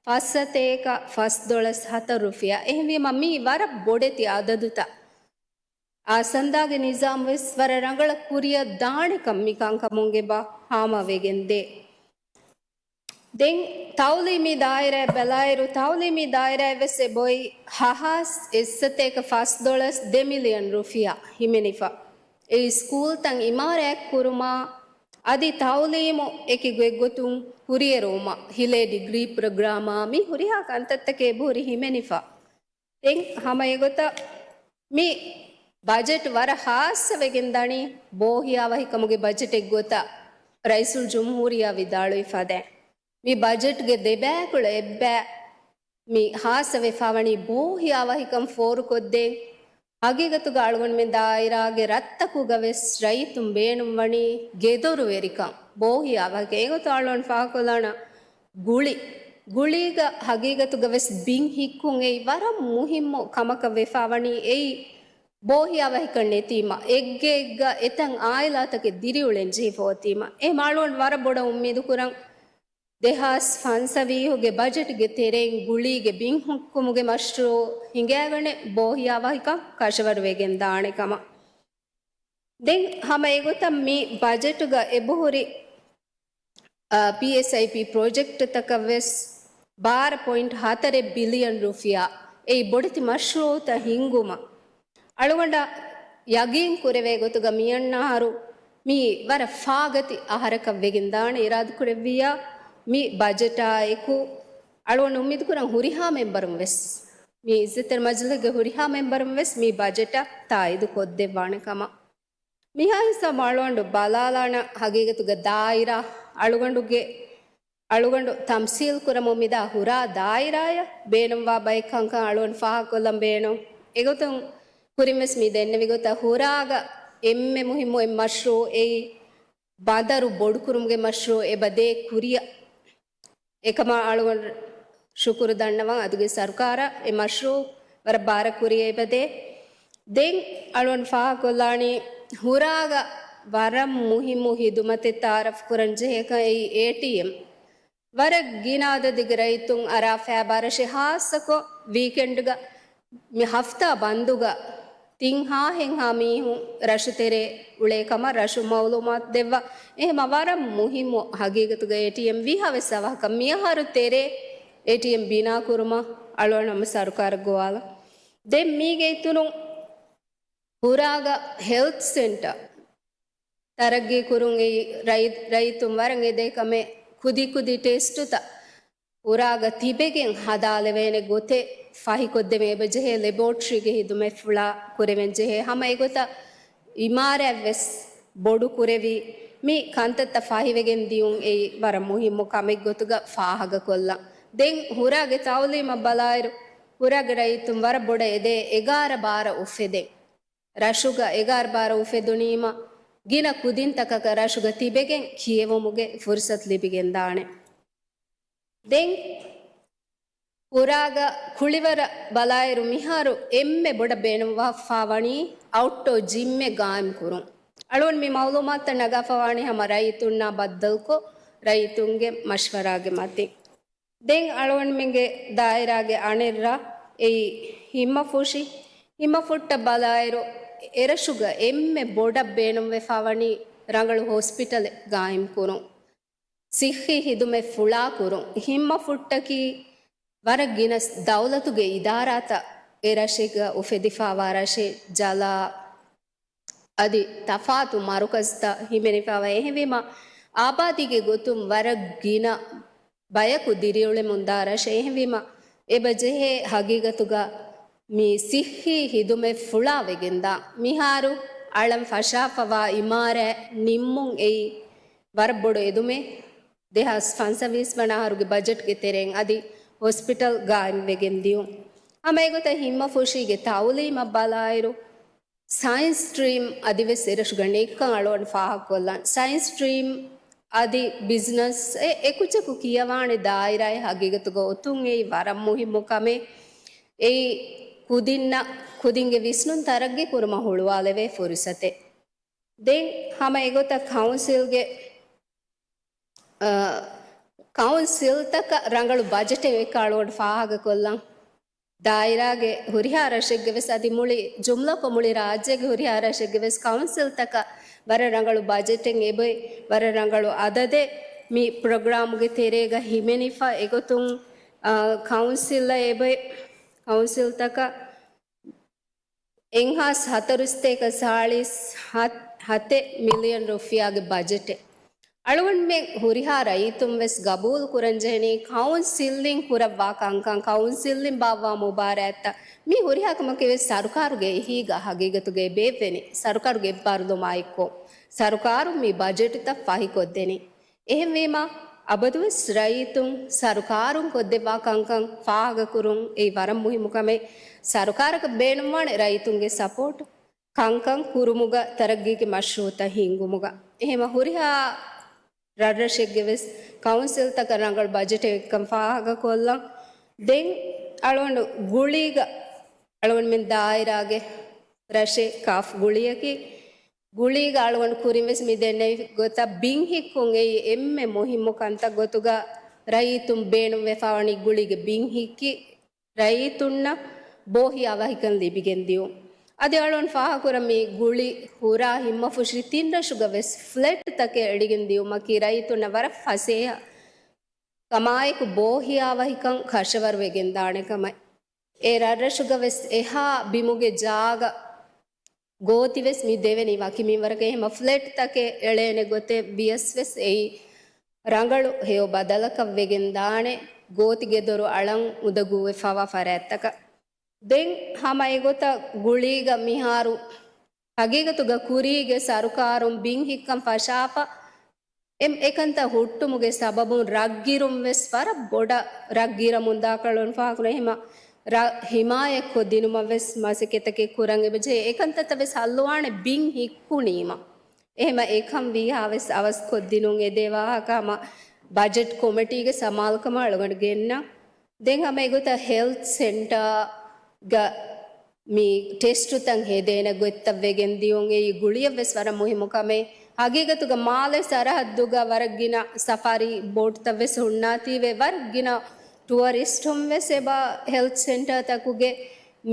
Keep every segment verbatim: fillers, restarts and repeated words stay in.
ފަސްސަތޭކަ ފަސްދޮޅަސް ހަތަރު ރުފިޔާ. އެހެންވީމަ މީ ވަރަށް ބޮޑެތި އަދަދުތައް. އާ ސަންދާގެ ނިޒާމް ވެސް ވަރަށް ރަނގަޅަށް ކުރިއަށް ދާނެކަން މި ކަންކަމުން އެބަ ހާމަވެގެންދޭ. ދެން ތައުލީމީ ދާއިރާއަށް ބަލާއިރު، ތައުލީމީ ދާއިރާއަށް ވެސް އެބައޮތް ހަ ހާސް އެއްސަތޭކަ ފަސްދޮޅަސް ދެ މިލިއަން ރުފިޔާ ހިމެނިފަ. އެ ސްކޫލްތައް އިމާރާތްކުރުމާ، އަދި ތައުލީމު އެކި ގޮތްގޮތުން ކުރިއެރުވުމަށް ހިލޭ ޑިގްރީ ޕްރޮގްރާމާ މި ހުރިހާ ކަންތައްތަކެއް އެބަހުރި ހިމެނިފަ. ދެން ހަމަ އެގޮތަށް މި ބަޖެޓް ވަރަށް ހާއްސަ ވެގެން ދަނީ ބޯހިޔާވަހިކަމުގެ ބަޖެޓެއް ގޮތަށް ރައީސުލްޖުމްހޫރިއްޔާ ވިދާޅުވި ފަދައިން. މި ބަޖެޓްގެ ދެބައިކުޅަ އެއްބައި މި ހާއްސަވެފާވަނީ ބޯހިޔާވަހިކަން ފޯރުކޮށްދޭން. ހަގީގަތުގަ އަޅުގަނޑުމެން ދާއިރާގެ ރަށްތަކުގަ ވެސް ރައްޔިތުން ބޭނުންވަނީ ގެދޮރުވެރިކަން، ބޯހިޔާވަހިކަން. އެގޮތަށް އަޅުގަނޑު ފާހަގަކޮށްލާނަން ގުޅި، ގުޅީގަ ހަގީގަތުގަ ވެސް ބިން ހިއްކުން އެއީ ވަރަށް މުހިއްމު ކަމަކަށް ވެފާވަނީ. އެއީ ބޯހިޔާވަހިކަން ނެތީމަ، އެއްގެ އެއްގަ އެތައް އާއިލާތަކެއް ދިރިއުޅެން ޖެހިފަ އޮތީމަ. އެހެން އަޅުގަނޑު ވަރަށް ބޮޑަށް އުއްމީދު ކުރަން، ދެހާސް ފަންސަވީހުގެ ބަޖެޓްގެ ތެރެއިން ގުޅީގެ ބިން ހިއްކުމުގެ މަޝްރޫއު ހިނގައިގަނެ ބޯހިޔާވަހިކަން ކަށަވަރުވެގެން ދާނެ ކަމަށް. ދެން ހަމަ އެގޮތަށް މި ބަޖެޓުގަ އެބަހުރި، އާ، ޕީއެސްއައިޕީ ޕްރޮޖެކްޓްތަކަށް ވެސް ބާރަ ޕޮއިންޓް ހަތަރެއް ބިލިއަން ރުފިޔާ އެއީ ބޮޑެތި މަޝްރޫއުތައް ހިންގުމަށް އަޅުގަނޑަށް ޔަގީން ކުރެވޭ ގޮތުގަ މިއަންނަ އަހަރު މި ވަރަށް ފާގަތި އަހަރަކަށް ވެގެން ދާނެ. އިރާދަކުރެއްވިއްޔާ މި ބަޖެޓާ އެކު އަޅުގަނޑު އުއްމީދުކުރަން ހުރިހާ މެމްބަރުން ވެސް، މި އިއްޒަތްތެރި މަޖިލީހުގެ ހުރިހާ މެމްބަރުން ވެސް މި ބަޖެޓަށް ތާއީދު ކޮށްދެއްވާނެ ކަމަށް. މިހާ ހިސާބު އަޅުގަނޑު ބަލާލާނަ ހަގީގަތުގެ ދާއިރާ އަޅުގަނޑުގެ، އަޅުގަނޑު ތަމްސީލް ކުރަމުން މިދާ ހުރާ ދާއިރާއަށް ބޭނުންވާ ބައެއް ކަންކަން އަޅުގަނޑު ފާހަގަކޮށްލަން ބޭނުން. އެގޮތުން ކުރިން ވެސް މި ދެންނެވި ގޮތަށް ހުރާގަ އެންމެ މުހިއްމު އެއް މަޝްރޫއު އެއީ ބަނދަރު ބޮޑުކުރުމުގެ މަޝްރޫއު އެބަދޭ ކުރިއަށް. އެކަމަށް އަޅުގަނޑު ޝުކުރު ދަންނަވަން އަދިގެ ސަރުކާރަށް އެ މަޝްރޫއު ވަރަށް ބާރަށް ކުރިއަށް އެބަދޭ. ދެން އަޅުގަނޑު ފާހަގަކޮށްލާނީ ހުރާގަ ވަރަށް މުހިއްމު ހިދުމަތެއް ތައާރަފް ކުރަން ޖެހޭކަން އެއީ އޭޓީއެމް. ވަރަށް ގިނަ އަދަދެއްގެ ރައްޔިތުން އަރާ ފައިބާރަށޭ ހާއްސަކޮށް ވީކެންޑްގަ މި ހަފްތާ ބަންދުގަ ތިން ހާހެއްހާ މީހުން ރަށު ތެރޭ އުޅޭ ކަމަށް ރަށު މައުލޫމާތު ދެއްވާ. އެހެމަ ވަރަށް މުހިއްމު ހަގީގަތުގަ އޭޓީއެމް ވީހާވެސް އަވަހަކަށް މިއަހަރު ތެރޭ އޭޓީއެމް ބިނާ ކުރުމަށް އަޅުގަނޑު ހަމަ ސަރުކާރަށް ގޮވާލަން. ދެން މީގެ އިތުރުން ހުރާގަ ހެލްތް ސެންޓަރ ތަރައްގީ ކުރުން އެއީ ރައި-، ރައްޔިތުން ވަރަށް އެދޭ ކަމެއް. ކުދި ކުދި ޓެސްޓުތައް ހުރާގަ ތިބެގެން ހަދާލެވޭނެ ގޮތެއް ފަހިކޮށްދެވެން އެބަޖެހޭ. ލެބޯޓްރީގެ ހިދުމަތްފުޅާ ކުރެވެން ޖެހޭ. ހަމަ އެގޮތަށް އިމާރާތް ވެސް ބޮޑު ކުރެވި މި ކަންތައްތައް ފަހިވެގެން ދިޔުން އެއީ ވަރަށް މުހިއްމު ކަމެއް ގޮތުގަ ފާހަގަކޮށްލަން. ދެން ހުރާގެ ތައުލީމަށް ބަލާއިރު، ހުރާގެ ރައްޔިތުން ވަރަށް ބޮޑަށް އެދޭ އެގާރަ ބާރަ އުފެދޭ. ރަށުގަ އެގާރަ ބާރަ އުފެދުނީމަ، ގިނަ ކުދިންތަކަކަށް ރަށުގަ ތިބެގެން ކިޔެވުމުގެ ފުރުސަތު ލިބިގެންދާނެ. ދެން ހުރާގަ ކުޅިވަރަށް ބަލާއިރު، މިހާރު އެންމެ ބޮޑަށް ބޭނުންވެފަވާވަނީ އައުޓްޑޯ ޖިމްއެއް ގާއިމްކުރުން. އަޅުގަނޑު މި މައުލޫމާތުތައް ނަގާފަވާނީ ހަމަ ރައްޔިތުންނާ ބައްދަލުކޮށް، ރައްޔިތުންގެ މަޝްވަރާގެ މަތިން. ދެން އަޅުގަނޑުމެންގެ ދާއިރާގެ އަނެއް ރަށް އެއީ ހިންމަފުށި. ހިންމަފުއްޓަށް ބަލާއިރު، އެރަށުގަ އެންމެ ބޮޑަށް ބޭނުންވެފަވަނީ ރަނގަޅު ހޮސްޕިޓަލެއް ގާއިމްކުރުން، ސިއްހީ ހިދުމަތް ފުޅާކުރުން. ހިންމަފުއްޓަކީ ވަރަށް ގިނަ ދައުލަތުގެ އިދާރާތައް އެ ރަށެއްގަ އުފެދިފަވާ ރަށެއް. ޖަލާ އަދި ތަފާތު މަރުކަޒުތައް ހިމެނިފަވާ. އެހެންވީމަ، އާބާދީގެ ގޮތުން ވަރަށް ގިނަ ބަޔަކު ދިރިއުޅެމުންދާ ރަށެއް. އެހެންވީމަ، އެބަޖެހޭ ހަގީގަތުގަ މި ސިއްހީ ހިދުމަތް ފުޅާވެގެންދާ. މިހާރު އަޅަން ފަށާފަވާ އިމާރާތް ނިންމުން އެއީ ވަރަށް ބޮޑު އެދުމެއް. ދެހާސް ފަންސަވީސް ވަނަ އަހަރުގެ ބަޖެޓްގެ ތެރެއިން އަދި ހޮސްޕިޓަލް ގާއިމްވެގެން ދިޔުން. ހަމަ އެގޮތަށް ހިންމަފުށީގެ ތައުލީމަށް ބަލާއިރު، ސައިންސް ސްޓްރީމް އަދިވެސް އެރަށުގަ ނެތްކަން އަޅުގަނޑު ފާހަގަކޮށްލަން. ސައިންސް ސްޓްރީމް އަދި ބިޒްނަސް އެ އެކުއްޖަކު ކިޔަވާނެ ދާއިރާއެއް ހަގީގަތުގަ އޮތުން އެއީ ވަރަށް މުހިއްމު ކަމެއް. އެއީ ކުދިންނަށް ކުދިންގެ ވިސްނުން ތަރައްގީ ކުރުމަށް ހުޅުވާލެވޭ ފުރުސަތެއް. ދެން ހަމަ އެގޮތަށް ކައުންސިލްގެ، އަ، ކައުންސިލްތަކަށް ރަނގަޅު ބަޖެޓެއް އެކައުޅުގަޑު ފާހަގަކޮށްލަން. ދާއިރާގެ ހުރިހާ ރަށެއްގެ ވެސް އަދި މުޅި ޖުމްލަކޮށް މުޅި ރާއްޖޭގެ ހުރިހާ ރަށެއްގެ ވެސް ކައުންސިލްތަކަށް ވަރަށް ރަނގަޅު ބަޖެޓެއް އެބައި، ވަރަށް ރަނގަޅު އަދަދެއް މި ޕްރޮގްރާމްގެ ތެރޭގަ ހިމެނިފަ އެގޮތުން، އާ، ކައުންސިލްއަށް އެބައި، ކައުންސިލްތަކަށް އެއްހާސް ހަތަރުސަތޭކަ ސާޅީސް ހަތް، ހަތެއް މިލިއަން ރުފިޔާގެ ބަޖެޓެއް. އަޅުގަނޑުމެން ހުރިހާ ރައްޔިތުން ވެސް ގަބޫލު ކުރަން ޖެހެނީ ކައުންސިލްއިން ކުރައްވާ ކަންކަން، ކައުންސިލްއިން ބާއްވާ މުބާރާތްތައް. މި ހުރިހާ ކަމަކީ ވެސް ސަރުކާރުގެ އެހީގަ ހަގީގަތުގައި ބޭއްވެނީ. ސަރުކާރުގެ އެއްބާރުލުމާއެކު ސަރުކާރުން މި ބަޖެޓުތައް ފަހިކޮށްދެނީ. އެހެންވީމާ، އަބަދުވެސް ރައްޔިތުން ސަރުކާރުން ކޮށްދެއްވާ ކަންކަން ފާހަގަކުރުން އެއީ ވަރަށް މުހިއްމު ކަމެއް. ސަރުކާރަކަށް ބޭނުންވާނެ ރައްޔިތުންގެ ސަޕޯޓު، ކަންކަން ކުރުމުގަ، ތަރައްގީގެ މަޝްރޫއުތައް ހިންގުމުގަ. އެހެމަ ހުރިހާ ރަށްރަށެއްގެ ވެސް ކައުންސިލްތަކަށް ރަނގަޅު ބަޖެޓެއް އެއްކަން ފާހަގަކޮށްލަން. ދެން އަޅުގަނޑު ގުޅީގަ، އަޅުގަނޑުމެން ދާއިރާގެ ރަށެއް ކާފް ގުޅިއަކީ، ގުޅީގަ އަޅުގަނޑު ކުރިން ވެސް މި ދެންނެވި ގޮތަށް ބިން ހިއްކުން އެއީ އެންމެ މުހިއްމު ކަންތައް ގޮތުގަ ރައްޔިތުން ބޭނުންވެފަވަނީ ގުޅީގެ ބިން ހިއްކި ރައްޔިތުންނަށް ބޯހިޔާވަހިކަން ލިބިގެން ދިޔުން. އަދި އަޅުން ފާހަގަކުރަން މި ގުޅި ހުރާ ހިންމަފުށި ތިން ރަށުގަ ވެސް ފްލެޓްތަކެއް އެޅިގެން ދިޔުމަކީ ރައްޔިތުންނަށް ވަރަށް ފަސޭހަ ކަމާއެކު ބޯހިޔާވަހިކަން ކަށަވަރުވެގެންދާނެ ކަމަށް. އެ ރަށްރަށުގަ ވެސް އެހާ ބިމުގެ ޖާގަ ގޯތިވެސް މި ދެވެނީ ވަކި މިންވަރަކަށް. އެހެމަ ފްލެޓްތަކެއް އެޅޭނެ ގޮތެއް ވިޔަސް ވެސް އެއީ ރަނގަޅު ހެޔޮ ބަދަލަކަށް ވެގެން ދާނެ، ގޯތިގެދޮރު އަޅަން އުނދަގޫވެފަވާ ފަރާތްތަކަށް. ދެން ހަމަ އެގޮތަށް ގުޅީގަ މިހާރު ހަގީގަތުގަ ކުރީގެ ސަރުކާރުން ބިން ހިއްކަން ފަށާފަ، އެ-، އެކަންތައް ހުއްޓުމުގެ ސަބަބުން ރަށްގިރުން ވެސް ވަރަށް ބޮޑަށް ރަށްގިރަމުން ދާކަޅުން ފާހަގަކުރޭ. އެހެމަ ރަށް ހިމާޔަތްކޮށްދިނުމަށް ވެސް މަސައްކަތްތަކެއް ކުރަން އެބަޖެހޭ. އެކަންތައްތައް ވެސް ހައްލުވާނެ ބިން ހިއްކުނީމަ. އެހެމަ އެކަން ވީހާ ވެސް އަވަސްކޮށްދިނުން އެދޭ ވާހަކަ ހަމަ ބަޖެޓް ކޮމިޓީގެ ސަމާލުކަމަށް އަޅުގަނޑު ގެންނަން. ދެން ހަމަ އެގޮތަށް ހެލްތް ސެންޓާގަ މި ޓެސްޓުތައް ހެދޭނެ ގޮތްތައް ވެގެން ދިޔުން އެއީ ގުޅިއަށް ވެސް ވަރަށް މުހިއްމު ކަމެއް. ހަގީގަތުގަ މާލެ ސަރަހައްދުގަ ވަރަށް ގިނަ ސަފާރީ ބޯޓްތައް ވެސް ހުންނާތީވެ، ވަރަށް ގިނަ ޓުއަރިސްޓުން ވެސް އެބަ ހެލްތް ސެންޓާތަކުގެ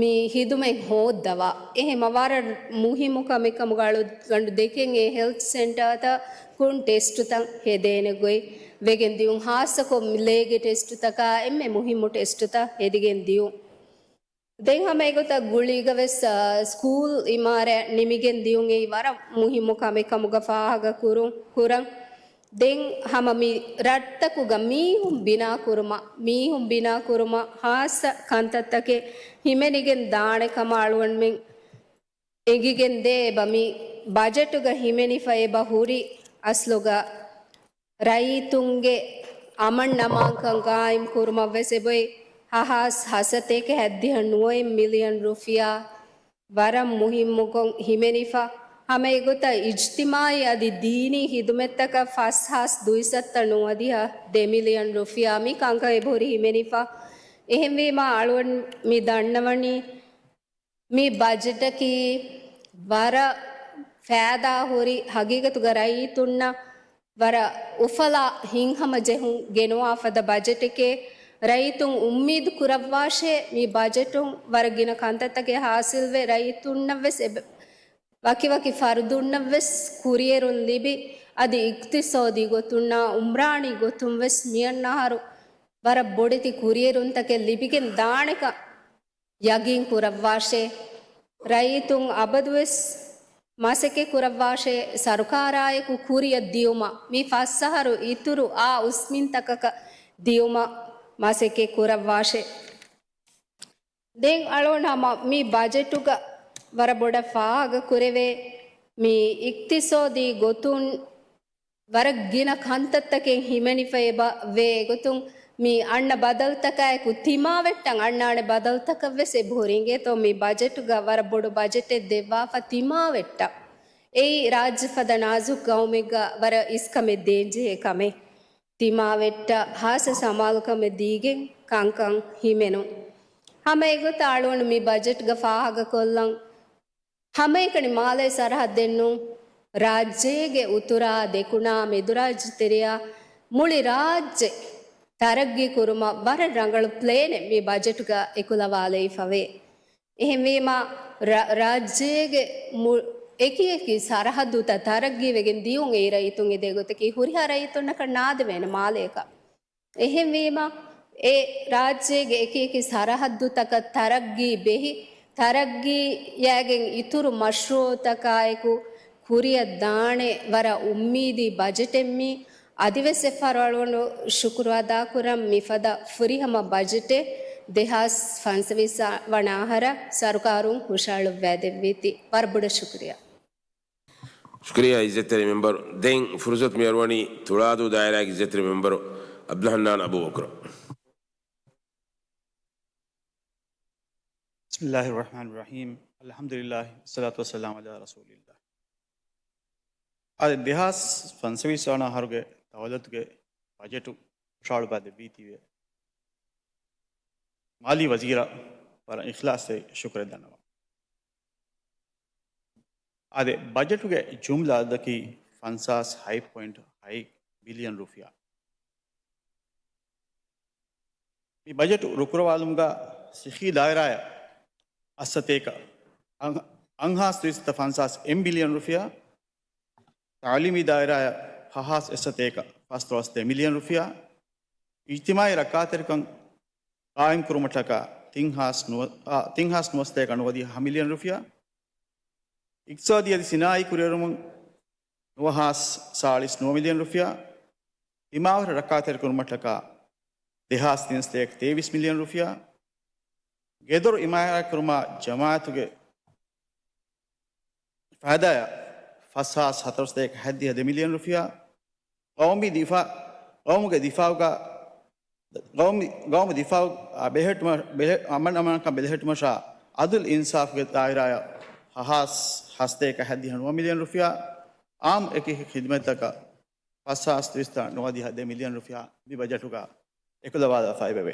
މި ހިދުމަތް ހޯއްދަވާ. އެހެމަ ވަރަށް މުހިއްމު ކަމެއް ކަމުގަ އަޅުގަނޑު ދެކެން އެ ހެލްތް ސެންޓާތަކުން ޓެސްޓުތައް ހެދޭނެ ގޮތް ވެގެން ދިޔުން. ހާއްސަކޮށް ލޭގެ ޓެސްޓުތަކާ އެންމެ މުހިއްމު ޓެސްޓުތައް ހެދިގެން ދިޔުން. ދެން ހަމަ އެގޮތަށް ގުޅީގަ ވެސް، އާ، ސްކޫލް އިމާރާތް ނިމިގެން ދިޔުން އެއީ ވަރަށް މުހިއްމު ކަމެއް ކަމުގަ ފާހަގަ ކުރުން، ކުރަން. ދެން ހަމަ މި ރަށްތަކުގަ މީހުން ބިނާ ކުރުމަށް، މީހުން ބިނާ ކުރުމަށް ހާއްސަ ކަންތައްތަކެއް ހިމެނިގެން ދާނެ ކަމަށް އަޅުގަނޑުމެން އެނގިގެން ދޭ އެބަ މި ބަޖެޓުގަ ހިމެނިފަ އެބަ ހުރި އަސްލުގަ ރައްޔިތުންގެ އަމަން އަމާންކަން ގާއިމް ކުރުމަށް ވެސް އެބައި ހަހާސް ހަސަތޭކަ ހައްދިހަ ނުވައެއް މިލިއަން ރުފިޔާ ވަރަށް މުހިއްމުކޮށް ހިމެނިފަ. ހަމަ އެގޮތަށް އިޖްތިމާއީ އަދި ދީނީ ހިދުމަތްތަކަށް ފަސް ހާސް ދުއިސައްތަ ނުވަދިހަ ދެ މިލިއަން ރުފިޔާ މި ކަންކަން އެބަހުރި ހިމެނިފަ. އެހެންވީމާ އަޅުގަނޑު މި ދަންނަވަނީ މި ބަޖެޓަކީ ވަރަށް ފައިދާ ހުރި ހަގީގަތުގަ ރައްޔިތުންނަށް ވަރަށް އުފަލާ ހިތްހަމަޖެހުން ގެނުވާ ފަދަ ބަޖެޓެކޭ. ރައްޔިތުން އުއްމީދު ކުރައްވާށޭ، މި ބަޖެޓުން ވަރަށް ގިނަ ކަންތައްތަކެއް ހާސިލްވެ، ރައްޔިތުންނަށް ވެސް އެބަ-، ވަކިވަކި ފަރުދުންނަށް ވެސް ކުރިއެރުން ލިބި، އަދި އިޤްތިޞާދީ ގޮތުންނާ އުމްރާނީ ގޮތުން ވެސް މިއަންނަ އަހަރު ވަރަށް ބޮޑެތި ކުރިއެރުންތަކެއް ލިބިގެން ދާނެކަން ޔަގީން ކުރައްވާށޭ. ރައްޔިތުން އަބަދުވެސް މަސައްކަތް ކުރައްވާށޭ، ސަރުކާރާއެކު ކުރިއަށް ދިޔުމަށް، މި ފަސް އަހަރު އިތުރު އާ އުސްމިންތަކަކަށް ދިޔުމަށް މަސައްކަތް ކުރައްވާށޭ. ދެން އަޅުގަނޑު ހަމަ މި ބަޖެޓުގަ ވަރަށް ބޮޑަށް ފާހަގަ ކުރެވޭ، މި އިޤްތިޞާދީ ގޮތުން ވަރަށް ގިނަ ކަންތައްތަކެއް ހިމެނިފަ އެބަ ވޭ ގޮތުން، މި އަންނަ ބަދަލުތަކާއެކު ތިމާވެއްޓަން އަންނާނެ ބަދަލުތަކަށް ވެސް އެބަހުރި އިނގޭތޯ. މި ބަޖެޓުގަ ވަރަށް ބޮޑު ބަޖެޓެއް ދެއްވާފަ ތިމާވެއްޓަން. އެއީ ރާއްޖެ ފަދަ ނާޒުކު ގައުމެއްގަ ވަރަށް އިސްކަމެއް ދޭންޖެހޭ ކަމެއް. ތިމާވެއްޓަ ހާއްސަ ސަމާލުކަމެއް ދީގެން ކަންކަން ހިމެނުން. ހަމަ އެގޮތަށް އަޅުގަނޑު މި ބަޖެޓްގަ ފާހަގަކޮށްލަން. ހަމައެކަނި މާލޭ ސަރަހައްދެއްނޫން، ރާއްޖޭގެ އުތުރާ، ދެކުނާ، މެދުރާއްޖެތެރެޔާ، މުޅި ރާއްޖެ ތަރައްގީ ކުރުމަށް ވަރަށް ރަނގަޅު ޕްލޭނެއް މި ބަޖެޓުގަ އެކުލަވާލައިފަވޭ. އެހެންވީމަ، ރަ-، ރާއްޖޭގެ މު-، އެކި އެކި ސަރަހައްދުތައް ތަރައްގީވެގެން ދިޔުން އެއި ރައްޔިތުން އެދޭ ގޮތަކީ ހުރިހާ ރައްޔިތުންނަކަށް ނާދެވޭނެ މާލެއަކަށް. އެހެންވީމަ، އެ ރާއްޖޭގެ އެކި އެކި ސަރަހައްދުތަކަށް ތަރައްގީ ބެހި، ތަރައްގީއާގެން އިތުރު މަޝްރޫއުތަކާއެކު ކުރިއަށް ދާނެ ވަރަށް އުއްމީދީ ބަޖެޓެއް މީ. އަދިވެސް އެއްފަހަރު އަޅުގަނޑު ޝުކުރު އަދާކުރަން، މިފަދަ ފުރިހަމަ ބަޖެޓެއް ދެހާސް ފަންސަވީސް ވަނަ އަހަރަށް ސަރުކާރުން ހުށަހަޅުއްވައިދެއްވީތީ. ވަރަށް ބޮޑަށް ޝުކުރިއްޔާ. ޝުކުރިއްޔާ އިއްޒަތްތެރި މެމްބަރު. ދެން ފުރުސަތު މި އަރުވަނީ ތުޅާދޫ ދާއިރާގެ އިއްޒަތްތެރި މެމްބަރު އަބްދުލްހަންނާން އަބޫބަކުރަށް. بسم الله الرحمن الرحيم. الحمد لله والصلاة والسلام على رسول الله. އަދި ދެހާސް ފަންސަވީސް ވަނަ އަހަރުގެ ދައުލަތުގެ ބަޖެޓު ހުށަހަޅުއްވައިދެއްވީތީވެ، މާލީ ވަޒީރަށް ވަރަށް އިޚްލާޞްތެރި ޝުކުރެއް ދަންނަވަން. އާދެ، ބަޖެޓުގެ ޖުމްލަ އަދަދަކީ ފަންސާސް ހަތް ޕޮއިންޓް ހަތް ބިލިއަން ރުފިޔާ. މި ބަޖެޓު ރުކުރަވާލުމުގަ ސިއްހީ ދާއިރާއަށް އަށްސަތޭކަ އަން-، އަންހާސް ދުއިސައްތަ ފަންސާސް އެއް ބިލިއަން ރުފިޔާ، ތައުލީމީ ދާއިރާއަށް ހަހާސް އެއްސަތޭކަ ފަންސާސް ދެ މިލިއަން ރުފިޔާ، އިޖްތިމާޢީ ރައްކާތެރިކަން ޤާއިމް ކުރުމަށްޓަކާ ތިން ހާސް ނުވަ-، އާ، ތިން ހާސް ނުވަސަތޭކަ ނުވަދިހަ މިލިއަން ރުފިޔާ، އިޤްތިޞާދީ އަދި ސިނާއީ ކުރިއެރުމުން ނުވަ ހާސް ސާޅީސް ނުވަ މިލިއަން ރުފިޔާ، ތިމާވެރި ރައްކާތެރިކުރުމަށްޓަކާ ދެހާސް ތިންސަތޭކަ ތޭވީސް މިލިއަން ރުފިޔާ، ގެދޮރު އިމާރާތްކުރުމާ ޖަމާޢަތުގެ ފައިދާއަށް ފަސް ހާސް ހަތަރުސަތޭކަ ހަތްދިހަ ދެ މިލިއަން ރުފިޔާ، ޤައުމީ ދިފާ-، ޤައުމުގެ ދިފާޢުގަ، ޤައުމީ، ޤައުމު ދިފާޢު ބެހެއްޓުމަށް، ބެހެ-، އަމަން އަމާންކަން ބެލެހެއްޓުމަށާ އަދުލް އިންސާފުގެ ދާއިރާއަށް ހަ ހާސް ހަސަތޭކަ ހަތްދިހަ ނުވަ މިލިއަން ރުފިޔާ، އާއްމު އެކި ޚިދުމަތްތަކަށް ފަސް ހާސް ދުއިސައްތަ ނުވަދިހަ ދެ މިލިއަން ރުފިޔާ މި ބަޖެޓުގަ އެކުލަވާލާފައިވެވޭ.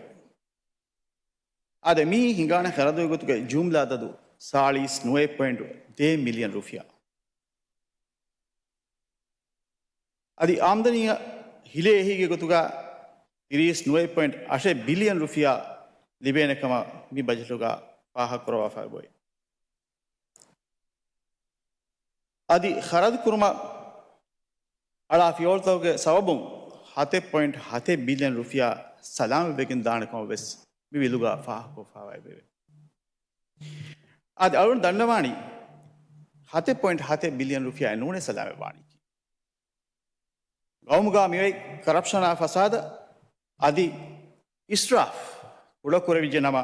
އާދެ، މިއީ ހިނގާނެ ޚަރަދުގެ ގޮތުގަ ޖުމްލަ އަދަދު ސާޅީސް ނުވަ ޕޮއިންޓް ދެ މިލިއަން ރުފިޔާ. އަދި އާމްދަނީއަށް ހިލޭ އެހީގެ ގޮތުގަ ތިރީސް ނުވަ ޕޮއިންޓް އަށެއް ބިލިއަން ރުފިޔާ ލިބޭނެ ކަމަށް މި ބަޖެޓުގަ ފާހަގަކުރައްވާފައި އޮތް. އަދި ޚަރަދު ކުރުމަށް އަޅާ ފިޔަވަޅުތަކުގެ ސަބަބުން ހަތެއް ޕޮއިންޓް ހަތެއް ބިލިއަން ރުފިޔާ ސަލާމަތްވެގެން ދާނެ ކަމަށް ވެސް މި ބިލުގަ ފާހަގަކޮށްފައިވެއެވެ. އަދި އަޅުގަނޑު ދަންނަވާނީ ހަތެއް ޕޮއިންޓް ހަތެއް ބިލިއަން ރުފިޔާއެއް ނޫނޭ ސަލާމަތްވާނީކީ. ގައުމުގަ މިއޮތް ކަރަޕްޝަނާ ފަސާދަ އަދި އިސްރާފް ކުޑަކުރެވިއްޖެ ނަމަ،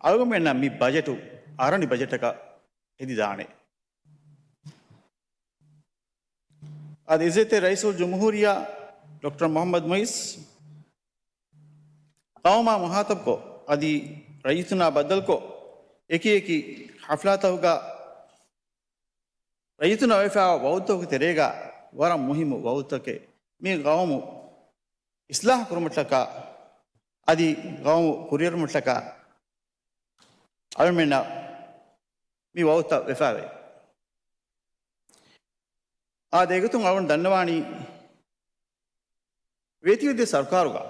އަޅުގަނޑުމެންނަށް މި ބަޖެޓު އަރަނި ބަޖެޓަކަށް ހެދިދާނެ. އަދި އިއްޒަތްތެރި ރައީސުލްޖުމްހޫރިއްޔާ ޑޮކްޓަރ މުޙައްމަދު މުޢިއްޒު ޤައުމާ މުޚާޠަބުކޮށް، އަދި ރައްޔިތުންނާ ބައްދަލުކޮށް، އެކި އެކި ޙަފްލާތަކުގަ ރައްޔިތުންނަށް އޮވެފައިވާ ވަޢުދުތަކުގެ ތެރޭގަ ވަރަށް މުހިއްމު ވަޢުދުތަކެއް. މި ޤައުމު އިޞްލާޙު ކުރުމަށްޓަކާ އަދި ޤައުމު ކުރިއެރުމަށްޓަކާ އަޅުމެންނަށް މި ވަޢުދުތައް ވެފައިވޭ. އާދެ، އެގޮތުން އަޅުގަނޑު ދަންނަވާނީ، ވޭތިވެދިޔަ ސަރުކާރުގަ،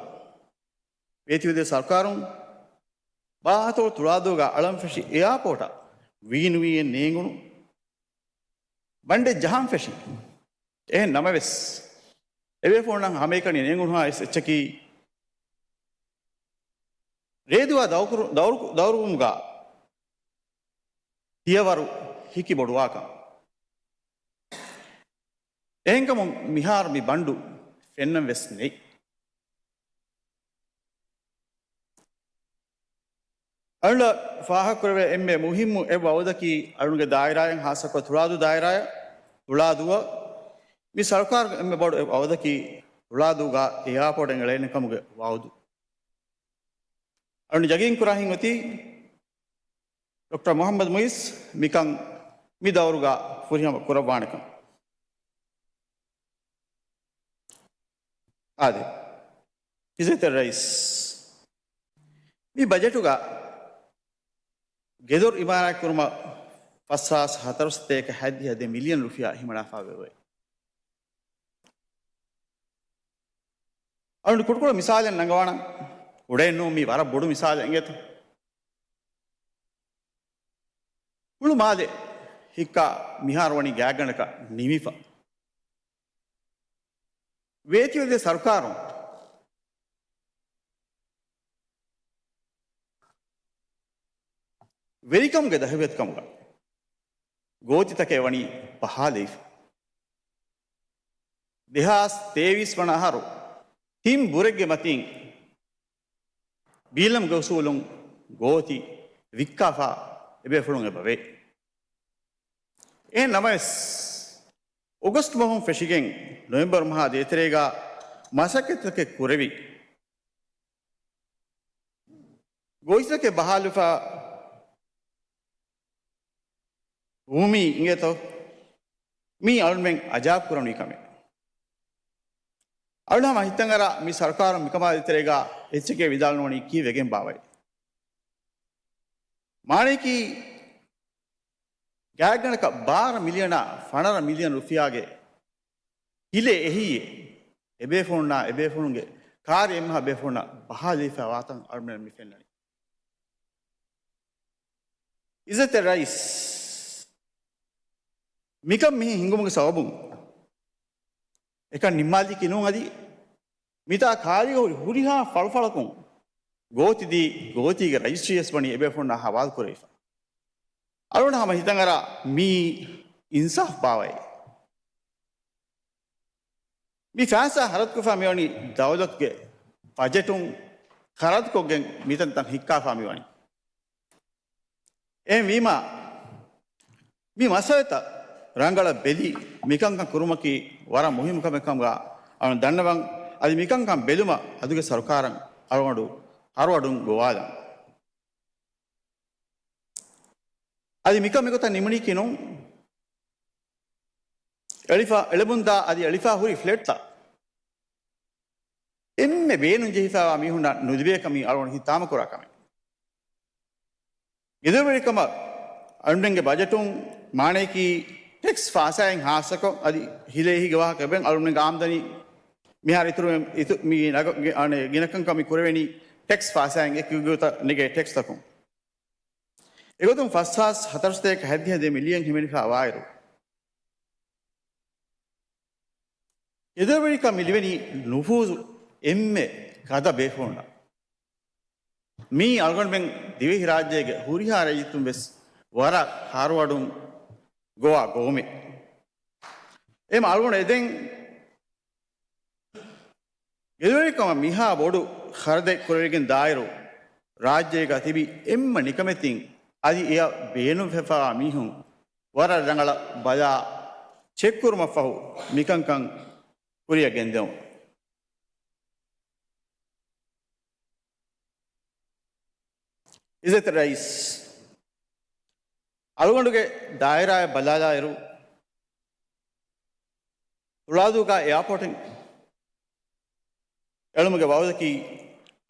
ވޭތިވެދިޔަ ސަރުކާރުން ބާހަތޮޅު ތުޅާދޫގަ އަޅަން ފެށި އެއާޕޯޓަށް ވީނުވީއެއް ނޭނގުނު، ބަނޑެއް ޖަހަން ފެށި. އެހެން ނަމަވެސް، އެބޭފުޅުންނަށް ހަމައެކަނި ނޭނގުނުހާ އެސް އެއްޗަކީ، ރޭދުވާ ދައުކުރު-، ދައުރު-، ދައުރުވުމުގަ ފިޔަވަރު ހިކި ބޮޑުވާކަން. އެހެންކަމުން މިހާރު މި ބަނޑު ފެންނަން ވެސް ނެތް. އަޅުގަނޑަށް ފާހަގަކުރެވޭ އެންމެ މުހިއްމު އެއް ވަޢުދަކީ އަޅުގަނޑުގެ ދާއިރާއިން، ހާއްސަކޮށް ތުޅާދޫ ދާއިރާއަށް، ތުޅާދޫއަށް މި ސަރުކާރުގެ އެންމެ ބޮޑު އެއް ވަޢުދަކީ ތުޅާދޫގަ އެއާޕޯޓެއް އެޅޭނެ ކަމުގެ ވަޢުދު. އަޅުގަނޑު ޔަގީންކުރާ ހިތް އޮތީ ޑޮކްޓަރ މުޙައްމަދު މުޢިއްޒު މިކަން މި ދައުރުގަ ފުރިހަމަ ކުރައްވާނެކަން. އާދެ، އިއްޒަތްތެރި ރައީސް، މި ބަޖެޓުގަ ގެދޮރު އިމާރާތްކުރުމަށް ފަސް ހާސް ހަތަރުސަތޭކަ ހަތްދިހަ ދެ މިލިއަން ރުފިޔާ ހިމަނާފައިވެއެވެ. އަޅުގަނޑު ކުޑަކުޑަ މިސާލެއް ނަގަވާނަން. ކުޑައެއް ނޫން، މީ ވަރަށް ބޮޑު މިސާލެއް އިނގޭތޯ. ހުޅު މާލެ ހިއްކާ މިހާރު ވަނީ ގާތްގަނޑަކަށް ނިމިފަ. ވޭތިވެދޭ ސަރުކާރުން ވެރިކަމުގެ ދަހިވެތިކަމުގަ ގޯތިތަކެއް ވަނީ ބަހާލެވިފަ. ދެހާސް ތޭވީސް ވަނަ އަހަރު ތިން ބުރެއްގެ މަތިން ބީލަމުގެ އުސޫލުން ގޯތި ވިއްކާފަ އެބޭފުޅުން އެބަވޭ. އެހެން ނަމަވެސް، އޮގަސްޓް މަހުން ފެށިގެން ނޮވެމްބަރު މަހާ ދޭތެރޭގަ މަސައްކަތްތަކެއް ކުރެވި، ގޯތިތަކެއް ބަހާލުފަ ވުމީ އިނގޭތޯ؟ މީ އަޅުމެން އަޖާބު ކުރަނީ ކަމެއް. އަޅުން ހަމަ ހިތަށް އަރާ، މި ސަރުކާރުން މިކަމާ ދޭތެރޭގަ އެއްޗެކޭ ވިދާޅުވަނީ ކީއްވެގެން ބާވައި؟ މާނަޔަކީ ގާތްގަނޑަކަށް ބާރަ މިލިއަނާ ފަނަރަ މިލިއަން ރުފިޔާގެ ހިލޭ އެހީއެއް އެބޭފުޅުންނާ އެބޭފުޅުންގެ ކާރި އެއްމަހަށް ބޭފުޅުންނަށް ބަހާލެވިފައި ވާތަން އަޅުމެން މި ފެންނަނީ. އިއްޒަތްތެރި ރައީސް، މިކަން މިހެން ހިނގުމުގެ ސަބަބުން އެކަން ނިންމާލީކީ ނޫން އަދި މިތާ ކާރީގަ ހުރި ހުރިހާ ފަޅުފަޅަކުން ގޯތި ދީ، ގޯތީގެ ރަޖިސްޓްރީވެސް ވަނީ އެބޭފުޅުންނާ ހަވާލު ކުރެވިފަ. އަޅުގަނޑު ހަމަ ހިތަށް އަރާ މީ އިންސާފް ބާވައޭ؟ މި ފައިސާ ހަރަދުކޮށްފަ މިވަނީ ދައުލަތުގެ ބަޖެޓުން ޚަރަދުކޮށްގެން މިތަންތަން ހިއްކާފަ މިވަނީ. އެހެންވީމާ، މި މައްސަލަތައް ރަނގަޅަށް ބެލި މިކަންކަން ކުރުމަކީ ވަރަށް މުހިއްމު ކަމެއް ކަމުގަ އަޅުން ދަންނަވަން. އަދި މިކަންކަން ބެލުމަށް އަދުގެ ސަރުކާރަށް އަޅުގަނޑު ހަރުއަޑުން ގޮވާލަން. އަދި މިކަން މިގޮތަށް ނިމުނީކީ ނޫން. އެޅިފަ، އެޅެމުންދާ އަދި އެޅިފަ ހުރި ފްލެޓްތައް އެންމެ ބޭނުން ޖެހިފައިވާ މީހުންނަށް ނުލިބޭކަމީ އަޅުގަނޑު ހިތާމަކުރާ ކަމެއް. ގެދޮރުވެރިކަމަށް އަޅުގަނޑުގެ ބަޖެޓުން މާނަޔަކީ ޓެކްސް ފާސާއިން ހާއްސަކޮށް، އަދި ހިލޭ އެހީގެ ވާހަކަ އެބައިން އަޅުގަނޑުގެ އާމްދަނީ މިހާރު އިތުރު، އިތު، މި ނަގ-، ގި-، އަނެ، ގިނަކަންކަން މި ކުރެވެނީ ޓެކްސް ފާސާއިން އެކި ގޮތަށް ނެގޭ ޓެކްސްތަކުން. އެގޮތުން ފަސް ހާސް ހަތަރުސަތޭކަ ހަތްދިހަ ދެ މިލިއަން ހިމެނިފަ ވާއިރު، ގެދޮރުވެރިކަން މި ލިބެނީ ނުފޫޒު އެންމެ ގަދަ ބޭފުޅުންނަށް. މީ އަޅުގަނޑުމެން ދިވެހިރާއްޖޭގެ ހުރިހާ ރައްޔިތުން ވެސް ވަރަށް ހަރުއަޑުން ގޮވާ ގޮވުމެއް. އެހެން އަޅުގަނޑު އެދެން ގެދޮރުވެރިކަމަށް މިހާ ބޮޑު ޚަރަދެއް ކުރެވިގެން ދާއިރު، ރާއްޖޭގަ ތިބި އެންމެ ނިކަމެތިން އަދި އެއަށް ބޭނުންވެފައިވާ މީހުން ވަރަށް ރަނގަޅަށް ބަލާ ޗެކްކުރުމަށްފަހު މިކަންކަން ކުރިއަށް ގެންދެވުން. އިއްޒަތް ރައީސް، އަޅުގަނޑުގެ ދާއިރާއަށް ބަލާލާއިރު، ތުޅާދޫގަ އެއާޕޯޓެއް އެޅުމުގެ ވައުދަކީ،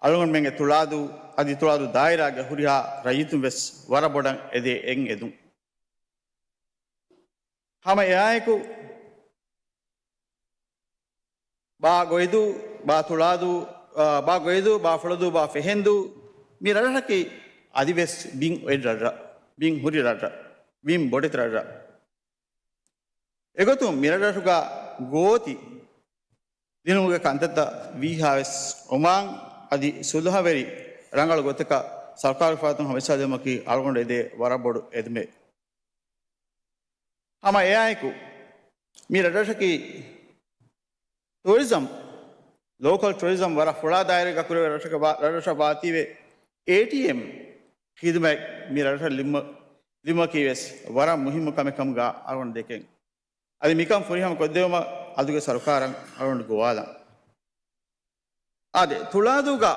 އަޅުގަނޑުމެންގެ ތުޅާދޫ އަދި ތުޅާދޫ ދާއިރާގެ ހުރިހާ ރައްޔިތުން ވެސް ވަރަށް ބޮޑަށް އެދޭ އެއް އެދުން. ހަމަ އެއާއެކު، ބާ ގޮއިދޫ، ބާ ތުޅާދޫ، އާ، ބާ ގޮއިދޫ، ބާ ފުޅަދޫ، ބާ ފެހެންދޫ، މި ރަށްރަށަކީ އަދިވެސް ބިން އޮތް ރަށްރަށް، ބިން ހުރި ރަށްރަށް، ބިން ބޮޑެތި ރަށްރަށް. އެގޮތުން މި ރަށްރަށުގަ ގޯތި ދިނުމުގެ ކަންތައްތައް ވީހާވެސް އޮމާން އަދި ސުލުހަވެރި ރަނގަޅު ގޮތަކަށް ސަރުކާރުގެ ފަރާތުން ހަމަޖައްސާދިނުމަކީ އަޅުގަނޑު އެދޭ ވަރަށް ބޮޑު އެދުމެއް. ހަމަ އެއާއެކު، މި ރަށްރަށަކީ ޓޫރިޒަމް، ލޯކަލް ޓޫރިޒަމް ވަރަށް ފުޅާ ދާއިރާގަ ކުރެވޭ ރަށަކަށް ވާ-، ރަށްރަށަށް ވާތީވެ، އޭޓީއެމް ޚިދުމަތް މި ރަށަށް ލިބުމަ-، ލިބުމަކީ ވެސް ވަރަށް މުހިއްމު ކަމެއް ކަމުގަ އަޅުގަނޑު ދެކެން. އަދި މިކަން ފުރިހަމަ ކޮށްދެވުމަށް އަދުގެ ސަރުކާރަށް އަޅުގަނޑު ގޮވާލަން. އާދެ، ތުޅާދޫގަ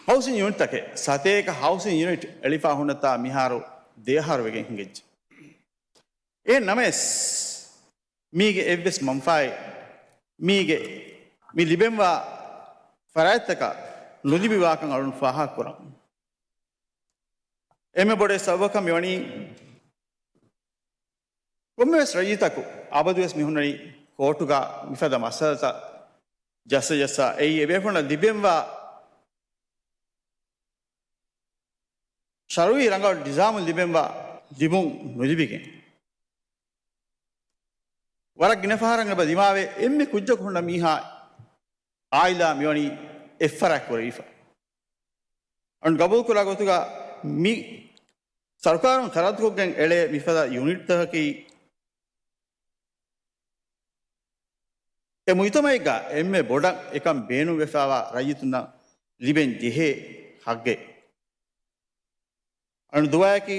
ހައުސިން ޔުނިޓްތަކެއް، ސަތޭކަ ހައުސިން ޔުނިޓް އެޅިފަ ހުންނަތާ މިހާރު ދެއަހަރު ވެގެން ހިނގައްޖެ. އެހެން ނަމަވެސް، މީގެ އެއްވެސް މަންފާއެއް، މީގެ މި ލިބެންވާ ފަރާތްތަކަށް ނުލިބިވާކަން އަޅުން ފާހަގަކުރަން. އެންމެ ބޮޑެތި ސަބަބަކަށް މިވަނީ، ކޮންމެވެސް ރައްޔިތަކު އަބަދުވެސް މި ހުންނަނީ ކޯޓުގަ މިފަދަ މައްސަލަތައް ޖައްސަ ޖައްސާ އެއީ އެބޭފުޅުންނަށް ލިބެންވާ ޝަރުއީ ރަނގަޅު ނިޒާމުން ލިބެންވާ ލިބުން ނުލިބިގެން. ވަރަށް ގިނަ ފަހަރަށް އެބަ ދިމާވޭ އެންމެ ކުއްޖަކު ހުންނަ މީހާ އާއިލާ މިވަނީ އެއްފަރާތް ކުރެވިފަ. އަން ގަބޫލުކުރާ ގޮތުގަ މި ސަރުކާރުން ޚަރަދުކޮށްގެން އެޅޭ މިފަދަ ޔުނިޓްތަކަކީ އެ މުޖުތަމަޢެއްގަ އެންމެ ބޮޑަށް އެކަން ބޭނުންވެފައިވާ ރައްޔިތުންނަށް ލިބެން ޖެހޭ ހައްގެއް. އަން ދުޢާއަކީ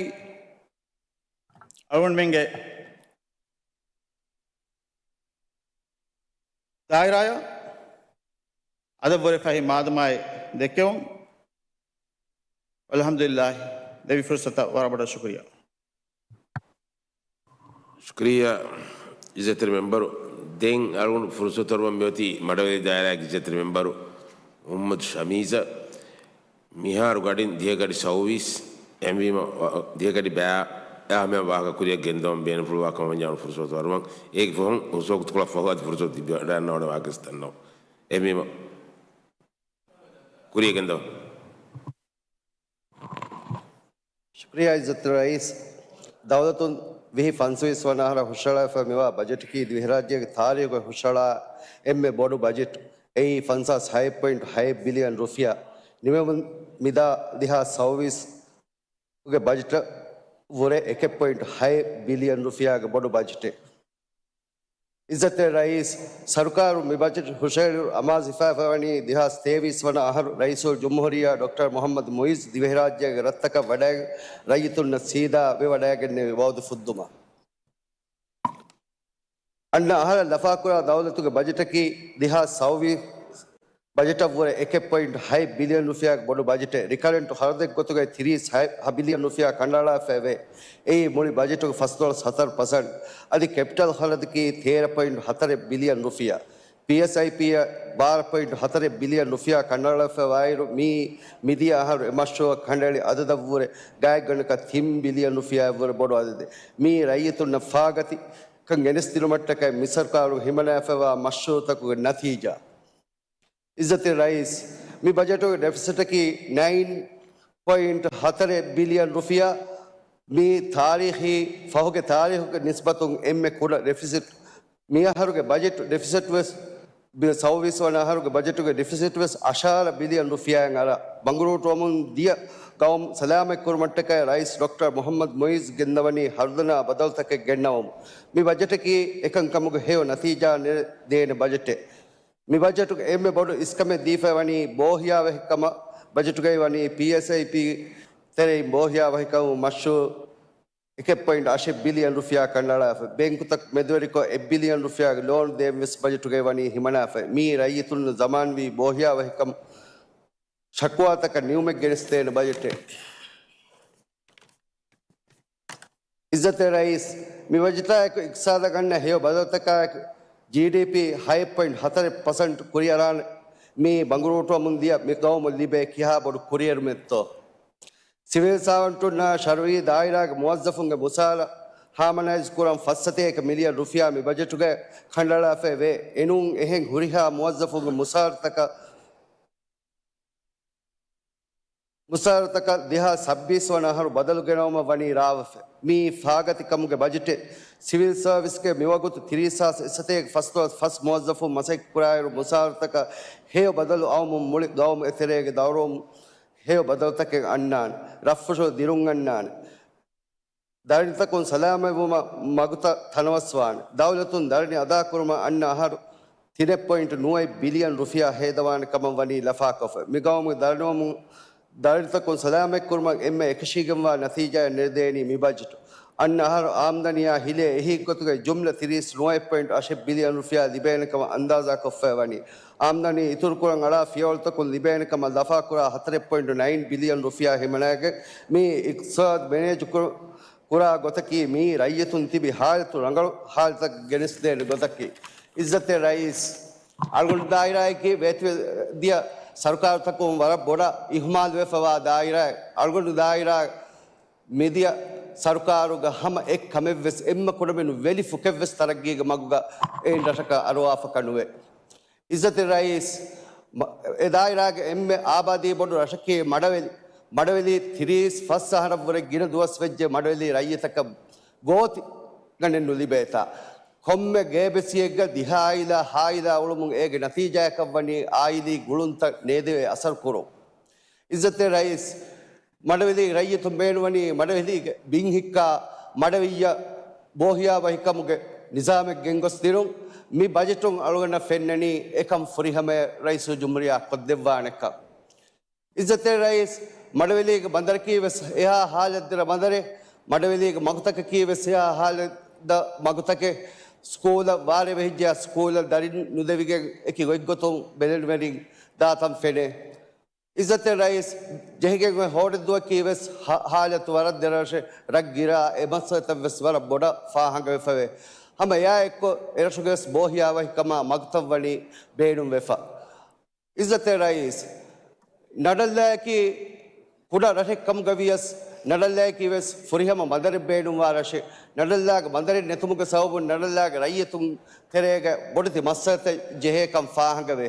އަޅުގަނޑުމެންގެ ދާއިރާއަށް އަދަށްވުރެ ފަހި މާދަމާއެއް ދެއްކެވުން. އަލްޙަމްދުލިއްލާހި، ދެވި ފުރުޞަތަށް ވަރަށް ބޮޑަށް ޝުކުރިއްޔާ. ޝުކުރިއްޔާ އިއްޒަތްތެރި މެމްބަރު. ދެން އަޅުގަނޑު ފުރުޞަތު އަރުވަން މިއޮތީ މަޑަވެލި ދާއިރާގެ އިއްޒަތްތެރި މެމްބަރު މުޙައްމަދު ޝަމީޒަށް. މިހާރު ގަޑިން ދިހަ ގަޑި ސައުވީސް އެހެންވީމަ، ދިހަ ގަޑި ބައި އެހާ މެހާ ވާހަކަ ކުރިއަށް ގެންދަވަން ބޭނުންފުޅުވާ ކަމަށް ވަންޏާ ފުރުޞަތު އަރުވަން. އޭގެ ފަހުން ހުސްވަގުތުކޮޅަށް ފަހު އަދި ފުރުޞަތު ލިބިވަޑައިގަންނަވާނެ ވާހަކަ ސިތަންނޯ. އެހެންވީމަ، ކުރިއަށް ގެންދަވަން. ޝުކުރިއްޔާ އިއްޒަތްތެރި ރައީސް. ދައުލަތުން ވިހި ފަންސަވީސް ވަނަ އަހަރަށް ހުށަހަޅާފައި މިވާ ބަޖެޓަކީ ދިވެހިރާއްޖޭގެ ތާރީޚުގައި ހުށަހަޅާ އެންމެ ބޮޑު ބަޖެޓް. އެއީ ފަންސާސް ހައެއް ޕޮއިންޓް ހައެއް ބިލިއަން ރުފިޔާ. ނިމެމުން މިދާ ދިހާ ސައުވީސް ގެ ބަޖެޓަށް ވުރެ އެކެއް ޕޮއިންޓް ހައެއް ބިލިއަން ރުފިޔާގެ ބޮޑު ބަޖެޓެއް. އިއްޒަތްތެރި ރައީސް، ސަރުކާރުން މި ބަޖެޓް ހުށަހެޅި އަމާޒުވެފައިވަނީ ދިހާސް ތޭވީސް ވަނަ އަހަރު ރައީސުލްޖުމްހޫރިއްޔާ ޑޮކްޓަރ މުޙައްމަދު މުޢިއްޒު ދިވެހިރާއްޖޭގެ ރަށްތަކަށް ވަޑައިގެން ރައްޔިތުންނަށް ސީދާ ވެވަޑައިގެންނެވި ވަޢުދު ފުއްދުމަށް. އަންނަ އަހަރަށް ލަފާކުރާ ދައުލަތުގެ ބަޖެޓަކީ ދިހާސް ސައުވީސް ބަޖެޓަށްވުރެ އެކެއް ޕޮއިންޓް ހައެއް ބިލިއަން ރުފިޔާގެ ބޮޑު ބަޖެޓެއް. ރިކަރެންޓު ޚަރަދެއްގެ ގޮތުގައި ތިރީސް ހަ ބިލިއަން ރުފިޔާ ކަނޑައަޅާފައިވޭ. އެއީ މުޅި ބަޖެޓުގެ ފަސްދޮޅަސް ހަތަރު ޕަސެންޓް. އަދި ކެޕިޓަލް ޚަރަދަކީ ތޭރަ ޕޮއިންޓް ހަތަރެއް ބިލިއަން ރުފިޔާ. ޕީއެސްއައިޕީއަށް ބާރަ ޕޮއިންޓް ހަތަރެއް ބިލިއަން ރުފިޔާ ކަނޑައަޅާފައިވާއިރު، މީ މިދިޔަ އަހަރު އެ މަޝްރޫއަށް ކަނޑައެޅި އަދަދަށްވުރެ ގާތްގަނޑަކަށް ތިން ބިލިއަން ރުފިޔާއަށްވުރެ ބޮޑު އަދަދެއް. މީ ރައްޔިތުންނަށް ފާގަތިކަން ގެނެސްދިނުމަށްޓަކައި މި ސަރުކާރުން ހިމަނައިފައިވާ މަޝްރޫއުތަކުގެ ނަތީޖާ. އިއްޒަތްތެރި ރައީސް، މި ބަޖެޓުގެ ޑެފިސިޓަކީ ނައިން ޕޮއިންޓް ހަތަރެއް ބިލިއަން ރުފިޔާ. މީ ތާރީޚީ، ފަހުގެ ތާރީޚުގެ ނިސްބަތުން އެންމެ ކުޑަ ޑެފިސިޓް. މިއަހަރުގެ ބަޖެޓް ޑެފިސިޓް ވެސް، މި ސައުވީސް ވަނަ އަހަރުގެ ބަޖެޓުގެ ޑެފިސިޓް ވެސް އަށާރަ ބިލިއަން ރުފިޔާއިން އަރާ، ބަނގުރޫޓުވަމުން ދިޔަ ގައުމު ސަލާމަތްކުރުމަށްޓަކައި ރައީސް ޑޮކްޓަރ މުޙައްމަދު މުޢިއްޒު ގެންދަވަނީ ހަރުދަނާ ބަދަލުތަކެއް ގެންނަވަމުން. މި ބަޖެޓަކީ އެކަންކަމުގެ ހެޔޮ ނަތީޖާ ނެރެދޭނެ ބަޖެޓެއް. މި ބަޖެޓުގެ އެންމެ ބޮޑު އިސްކަމެއް ދީފައިވަނީ ބޯހިޔާވަހިކަމަށް. ބަޖެޓުގައި ވަނީ ޕީއެސްއައިޕީ ތެރެއިން ބޯހިޔާވަހިކަމުގެ މަޝްރޫއު އެކެއް ޕޮއިންޓް އަށެއް ބިލިއަން ރުފިޔާ ކަނޑައަޅާފަ، ބޭންކުތައް މެދުވެރިކޮށް އެއް ބިލިއަން ރުފިޔާގެ ލޯން ދޭން ވެސް ބަޖެޓުގައި ވަނީ ހިމަނާފަ. މީ ރައްޔިތުން ޒަމާންވީ ބޯހިޔާވަހިކަމުގެ ޝަކުވާތަކަށް ނިމުމެއް ގެނެސްދޭނެ ބަޖެޓެއް. އިއްޒަތްތެރި ރައީސް، މި ބަޖެޓާއެކު އިޤްތިޞާދަށް އަންނަ ހެޔޮ ބަދަލުތަކާއެކު ޖީޑީޕީ ހައެއް ޕޮއިންޓް ހަތަރެއް ޕަސެންޓް ކުރިއަރާނެ. މީ ބަނގުރޫޓުވަމުން ދިޔަ މި ގައުމު ލިބޭ ކިހާ ބޮޑު ކުރިއެރުމެއްތޯ؟ ސިވިލް ސާވަންޓުންނާ ޝަރުއީ ދާއިރާގެ މުވައްޒަފުންގެ މުސާރަ ހާމަނައިޒް ކުރަން ފައްސަތޭކަ މިލިއަން ރުފިޔާ މި ބަޖެޓުގައި ކަނޑައަޅާފައި ވޭ. އެނޫން އެހެން ހުރިހާ މުވައްޒަފުންގެ މުސާރަތަކަށް މުސާރަތަކަށް ދިހާ ސައްބީސް ވަނަ އަހަރު ބަދަލު ގެނައުމަށް ވަނީ ރާވަފަ. މި ފާގަތިކަމުގެ ބަޖެޓެއް ސިވިލް ސަރވިސްގެ މިވަގުތު ތިރީސް ހާސް އެއްސަތޭކަ ފަސްދޮޅަސް ފަސް މުވައްޒަފުން މަސައްކަތް ކުރާއިރު، މުސާރަތަކަށް ހެޔޮ ބަދަލު އައުމުން މުޅި ގައުމު އެތެރޭގެ ދައުރުވަމުން ހެޔޮ ބަދަލުތަކެއް އަންނާނެ. ރަށްފުށު ދިރުން އަންނާނެ. ދަރަނިތަކުން ސަލާމަތްވުމަށް މަގުތައް ތަނަވަސްވާނެ. ދައުލަތުން ދަރަނި އަދާކުރުމަށް އަންނަ އަހަރު ތިނެއް ޕޮއިންޓް ނުވައެއް ބިލިއަން ރުފިޔާ ހޭދަވާނެ ކަމަށް ވަނީ ލަފާކޮށްފަ. މި ގައުމުގެ ދަރަނިވަމުން ދަރަނިތަކުން ސަލާމަތްކުރުމަށް އެންމެ އެކަށީގެންވާ ނަތީޖާއެއް ނެރެދޭނީ މި ބަޖެޓު. އަންނަ އަހަރު އާމްދަނީއާ ހިލޭ އެހީގޮތުގައި ޖުމްލަ ތިރީސް ނުވައެއް ޕޮއިންޓް އަށެއް ބިލިއަން ރުފިޔާ ލިބޭނެ ކަމަށް އަންދާޒާކޮށްފައި ވަނީ. އާމްދަނީ އިތުރުކުރަން އަޅާ ފިޔަވަޅުތަކުން ލިބޭނެ ކަމަށް ލަފާކުރާ ހަތަރެއް ޕޮއިންޓް ނައިން ބިލިއަން ރުފިޔާ ހިމަނައިގެން މި އިޤްތިޞާދު މެނޭޖު ކުރު ކުރާ ގޮތަކީ މިއީ ރައްޔިތުން ތިބި ހާލަތު ރަނގަޅު ހާލަތަށް ގެނެސްދޭނެ ގޮތަކީ. އިއްޒަތްތެރި ރައީސް، އަޅުގަނޑު ދާއިރާއަކީ ވޭތުވެ ދިޔަ ސަރުކާރުތަކުން ވަރަށް ބޮޑަށް އިހުމާލުވެފަވާ ދާއިރާއެއް. އަޅުގަނޑު ދާއިރާ މިދިޔަ ސަރުކާރުގަ ހަމަ އެއް ކަމެއްވެސް އެންމެ ކުޑަމިނު ވެލި ފުކެއްވެސް ތަރައްގީގެ މަގުގަ އެއިން ރަށަކަށް އަރުވާފަކަށް ނުވޭ. އިއްޒަތްތެރި ރައީސް، މަ-، އެ ދާއިރާގެ އެންމެ އާބާދީ ބޮޑު ރަށަކީ މަޑަވެލި. މަޑަވެލި ތިރީސް ފަސް އަހަރަށްވުރެ ގިނަ ދުވަސް ވެއްޖެ މަޑަވެލި ރައްޔިތަކަށް ގޯތި ގަނޑެއް ނުލިބޭތާ. ކޮންމެ ގޭބެސިއެއްގަ ދިހަ އާއިލާ ހާއިލާ އުޅުމުން އޭގެ ނަތީޖާއަކަށް ވަނީ އާއިލީ ގުޅުންތައް ނޭދެވޭ އަސަރު ކުރުން. އިއްޒަތްތެރި ރައީސް، މަޑަވެލި ރައްޔިތުން ބޭނުންވަނީ މަޑަވެލީގެ ބިން ހިއްކާ މަޑަވިއްޔަ ބޯހިޔާވަހިކަމުގެ ނިޒާމެއް ގެންގޮސްދިނުން. މި ބަޖެޓުން އަޅުގަނޑަށް ފެންނަނީ އެކަން ފުރިހަމަޔަށް ރައީސުލްޖުމްހޫރިއްޔާ ކޮށްދެއްވާނެކަން. އިއްޒަތްތެރި ރައީސް، މަޑަވެލީގެ ބަނދަރަކީ ވެސް އެހާ ހާލަތް ދަރަ ބަނދަރެއް، މަޑަވެލީގެ މަގުތަކަކީ ވެސް އެހާ ހާލަތް ދަ މަގުތަކެއް، ސްކޫލަށް ވާރޭ ވެހިއްޖެޔާ ސްކޫލަށް ދަރިން ނުދެވިގެން އެކި ގޮތްގޮތުން ބެލެނިވެރިން ދާތަން ފެނޭ. އިއްޒަތްތެރި ރައީސް، ޖެހިގެން އޮތް ހޯޑެއްދުވަކީ ވެސް ހާ-، ހާލަތު ވަރަށް ދެރަށެއް ރަށް ގިރާ އެ މައްސަލަތައް ވެސް ވަރަށް ބޮޑަށް ފާހަގަވެފަވޭ. ހަމަ އެއާއެއްކޮށް އެރަށުގެ ވެސް ބޯހިޔާވަހިކަމާ މަގުތައް ވަނީ ބޭނުންވެފަ. އިއްޒަތްތެރި ރައީސް، ނަޑައްލާއަކީ ކުޑަ ރަށެއް ކަމުގަ ވިޔަސް، ނަޑައްލާއަކީ ވެސް ފުރިހަމަ ބަނދަރެއް ބޭނުންވާ ރަށެއް. ނަޑައްލާގެ ބަނދަރެއް ނެތުމުގެ ސަބަބުން ނަޑައްލާގެ ރައްޔިތުން ތެރޭގަ ބޮޑެތި މައްސަލަތައް ޖެހޭކަން ފާހަގަވޭ.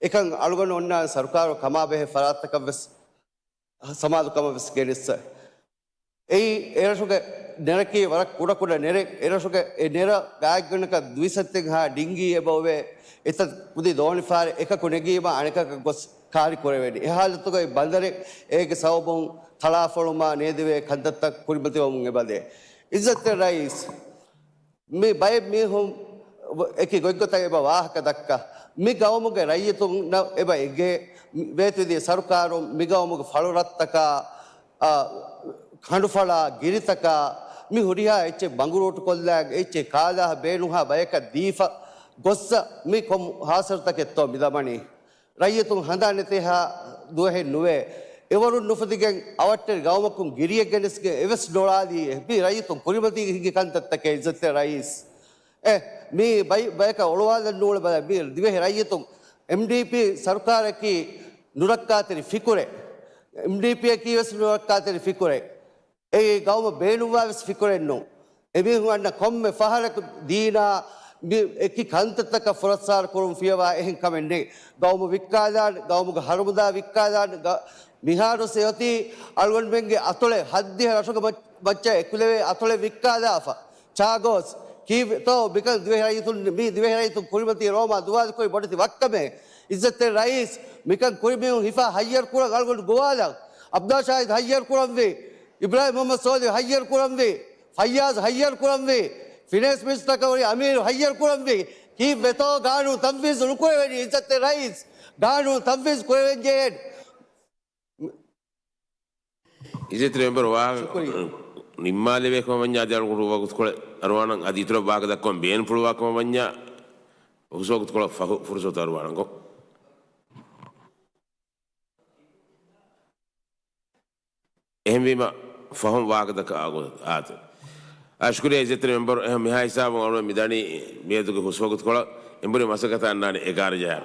އެކަން އަޅުގަނޑު އޮންނާނެ ސަރުކާރު ކަމާބެހޭ ފަރާތްތަކަށް ވެސް ސަމާލުކަމަށް ވެސް ގެނެއްސަ. އެއީ އެރަށުގެ ނެރަކީ ވަރަށް ކުޑަކުޑަ ނެރެއް. އެރަށުގެ އެ ނެރަ ގާތްގަނޑަކަށް ދުއިސައްތެއްހާ ޑިންގީ އެބަ އޮވޭ. އެތައް ކުދި ދޯނިފަހަރެއް އެކަކު ނެގީމަ އަނެކަކަށް ގޮސް ކާރި ކުރެވޭނެ. އެ ހާލަތުގައި ބަނދަރެއް އޭގެ ސަބަބުން ތަޅާފޮޅުމާ ނޭދެވޭ ކަންތައްތައް ކުރިމަތިވަމުން އެބަދޭ. އިއްޒަތްތެރި ރައީސް، މި ބައެއް މީހުން އެކި ގޮތްގޮތަށް އެބަ ވާހަކަ ދައްކާ. މި ގައުމުގެ ރައްޔިތުންނަށް އެބަ އެނގޭ، ވޭތުވެދިޔަ ސަރުކާރުން މި ގައުމުގެ ފަޅުރަށްތަކާ، އާ، ކަނޑުފަޅާ ގިރިތަކާ، މި ހުރިހާ އެއްޗެއް ބަނގުރޫޓުކޮށްލާ، އެއްޗެއް ކާލާހަ ބޭނުންހާ ބަޔަކަށް ދީފަ ގޮއްސަ މި ކޮން ހާސިލްތަކެއްތޯ މި ލަބަނީ؟ ރައްޔިތުން ހަނދާން ނެތޭހާ ދުވަހެއް ނުވޭ. އެވަރުން ނުފުދިގެން އަވަށްޓެރި ގައުމަކުން ގިރިއެއް ގެނެސްގެން އެވެސް ނޮޅާލީ. މި ރައްޔިތުން ކުރިމަތީގަ ހިނގި ކަންތައްތަކެއް އިއްޒަތްތެރި ރައީސް. އެ، މީ ބައި-، ބަޔަކަށް އޮޅުވާލަން ނޫޅެ ބަލަ، މީ ދިވެހި ރައްޔިތުން އެމްޑީޕީ ސަރުކާރަކީ ނުރައްކާތެރި ފިކުރެއް. އެމްޑީޕީއަކީ ވެސް ނުރައްކާތެރި ފިކުރެއް. އެއީ ގައުމަށް ބޭނުންވާ ވެސް ފިކުރެއް ނޫން. އެމީހުން އަންނަ ކޮންމެ ފަހަރަކު ދީނާ މި އެކި ކަންތައްތަކަށް ފުރައްސާރަ ކުރުން ފިޔަވާ އެހެން ކަމެއް ނެތް. ގައުމު ވިއްކާލާން، ގައުމުގެ ހަރުމުދާ ވިއްކާލާން، ގަ-، މިހާރު ސެޔޮތީ އަޅުގަނޑުމެންގެ އަތޮޅެއް ހައްދިހަ ރަށުގެ މަ-، މައްޗަށް އެކުލެވޭ އަތޮޅެއް ވިއްކާލާފަ. ޗާގޯސް، ކީއްވެތޯ މިކަން ދިވެހި ރައްޔިތުން، މީ ދިވެހި ރައްޔިތުން ކުރިމަތީ ރޯމާ ދުވާލުކުރި ބޮޑެތި ވައްކަމެއް. އިއްޒަތްތެރި ރައީސް، މިކަން ކުރި މީހުން ހިފާ ހައްޔަރު ކުރަން އަޅުގަނޑު ގޮވާލަން. އަބްދާ ޝާހިދް ހައްޔަރު ކުރަންވީ، އިބްރާހިމް މުހައްމަދު ސޯލިހު ހައްޔަރު ކުރަންވީ، ފައްޔާޒް ހައްޔަރު ކުރަންވީ، ފިނޭންސް މިނިސްޓަރަކަށް ހުރި އަމީރު ހައްޔަރު ކުރަންވީ. ކީއްވެތޯ ގާނޫނު ތަންފީޒު ނުކުރެވެނީ؟ އިއްޒަތްތެރި ރައީސް، ގާނޫނު ތަންފީޒު ކުރެވެންޖެހޭ. އިއްޒަތްތެރި މެމްބަރު ވާހަކަ ޝުކުރިއްޔާ. ނިންމާލެވޭ ކަމަށް ވަންޏާ އަދި އަޅުގަނޑު ވަގުތުކޮޅެއް އަރުވާނަން. އަދި އިތުރަށް ވާހަކަ ދައްކަމުން ބޭނުންފުޅުވާ ކަމަށް ވަންޏާ ހުސް ވަގުތުކޮޅަށް ފަހު ފުރުސަތު އަރުވާނަން. އެހެންވީމަ ފަހުން ވާހަކަ ދައްކާ އާދެ. އާ، ޝުކުރިއްޔާ އިއްޒަތްތެރި މެމްބަރު. އެހެން މިހާ ހިސާބުން އަޅުގަނޑު މިދަނީ މިއަދުގެ ހުސް ވަގުތުކޮޅަށް. އެނބުރި މަސައްކަތަށް އަންނާނެ އެގާރަ ޖަހާ.